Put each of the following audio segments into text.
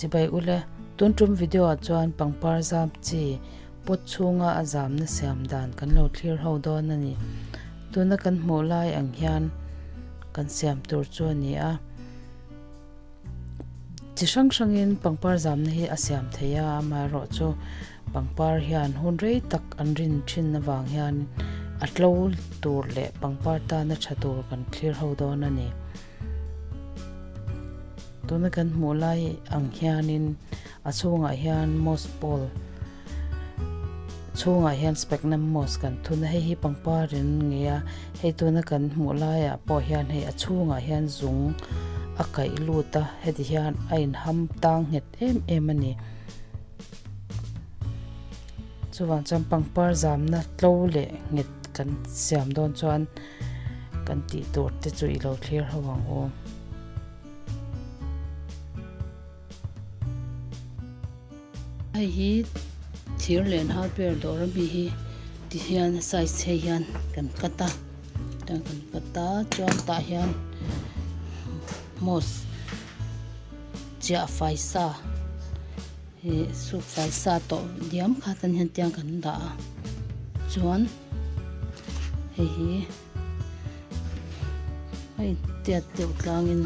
Chibai ule, tun tum video ah chuan pangpar zam chi pot chhunga a zamna siam dan kan lo thlir ho dawn a ni. Tuna kan hmuh lai ang hian kan siam tur chu a ni a. Chi hrang hrangin pangpar zamna hi a siam thei a, amaherawhchu pangpar hian hun rei tak an rin thin avang hian a tlo tur leh pangpar tana tha tur kan thlir ho dawn a ni. Tuna kan hmuh lai ang hianin a chhungah hian moss ball chhungah hian sphagnum moss kan thun a, hei hi pangpar in ngei a, hei tuna kan hmuh laiah pawh hian hei a chhungah hian zung a kaih lut a, heti hian a inham tang nghet em em a ni. Chuvang chuan pangpar zamna tlo leh nghet kan siam dawn chuan kan tih tur te chu i lo thlir ho ang u. Hei hi thir len hardware dawr ami hi ti hian a size hei hian kan cut a kan cut a chuan tah hian moss chiah fai sa ih soup fai sa tawh diam kha tan hian tiang kan dah a chuan hei hi a intiat deuh tlangin.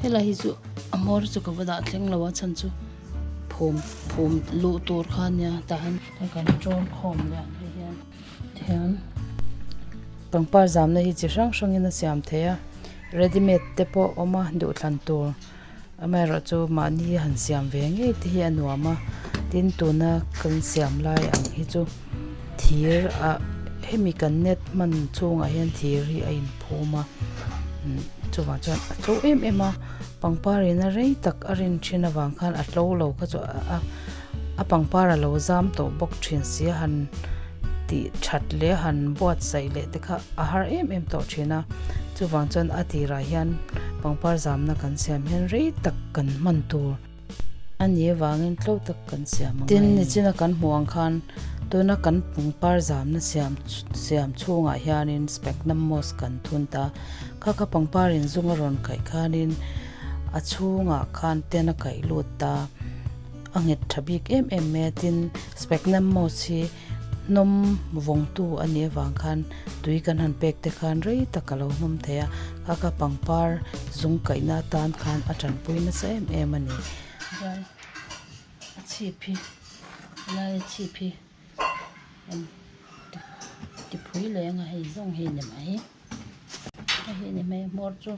Helai hi chu a hmawr chu ka va dah thleng lo a chhan chu phum phum luh tur kha ania tah hian kan ṭawm khawm leh ang hei hian tihian pangpar zamna hi chi hrang hrangin a siam thei a ready made te pawh a awm a duhthlan tur amaherawhchu mahni han siam ve ngei te hi a nuam a tin tuna kan siam lai ang hi chu thir ah hemi kan net hman chhungah hian thir hi a inphum a chuvang chuan a tlo em em a pangpar in a rei tak a rin thin avang khan a tlo lo kha chu a a pangpar a lo zam tawh bawk thin si a han tih that leh han buatsaih leh te kha a har em em tawh thin a chuvang chuan a tirah hian pangpar zamna kan siam hian rei tak kan hman tur a ni avangin tlo tak kan siam a ngai a ni. Tin, nichina kan hmuh ang khan tuna kan pangpar zamna siam siam chhungah hianin sphagnum moss kan thun ta kha kha pangpar in zung a rawn kaih khanin a chhungah khan ten a kaih lut ta a nghet tha bik em em mai a tin sphagnum moss hi hnawm vawngtu a nih avang khan tui kan han pek te khan rei tak a lo hnawm thei a kha kha pangpar zung kaihna atan khan a tanpui nasa em em a ni. Chuan a chhip hi helai a chhip hi ti phui leh anga hei zawng hi ni mai hei hi ni mai a hmawr chu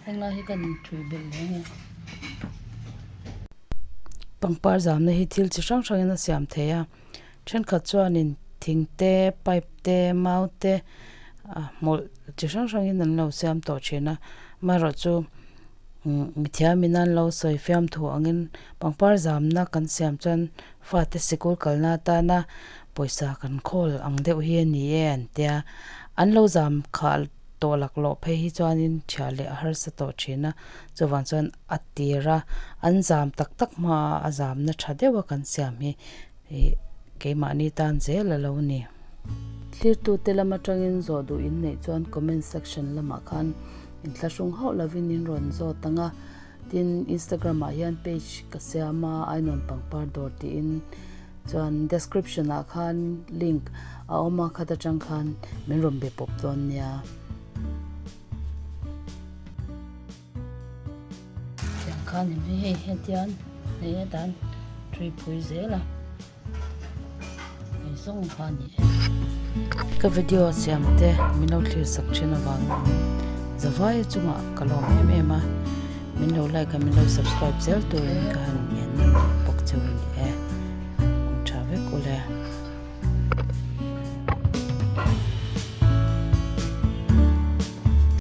henglai hi kan inthui belh leh ange. Pangpar zamna hi thil chi hrang hrangin a siam thei a thenkhat chuanin thing te pipe te mau te ah hmawlh chi hrang hrangin an lo siam tawh thin a amaherawhchu mithiamin an lo sawi fiam thu angin pangpar zamna kan siam chuan fate sikul kalna atana pawisa kan khawl ang deuh hi a ni e an tia an lo zam khah tawh laklawh phei hi chuanin thiah leh a harsa tawh thin a chuvang chuan a tir a an zam tak tak hmaah a zamna tha deuh a kan siam hi ih keimahni tan zel a lo ni. Thlirtute lam atangin zawh duh in neih chuan comment section lamah khan inthlahrung hauh lovin in rawn zawt ang a tin Instagram ah hian page ka siam a Ainawn pangpar dawr tiin chuan description ah khan link a awm a khat atang khan min rawn be pawp dawn nia. Tiang khan ni mai hei hetian hei atan thui phui zel a hei zawng kha a ni e. Ka video siam te min lo thlir sak thin avangin zavai chungah ka lawm em em a, min lo like a min lo subscribe zel turin ka han ngen bawk cheu a ni e. Awm tha vek ule.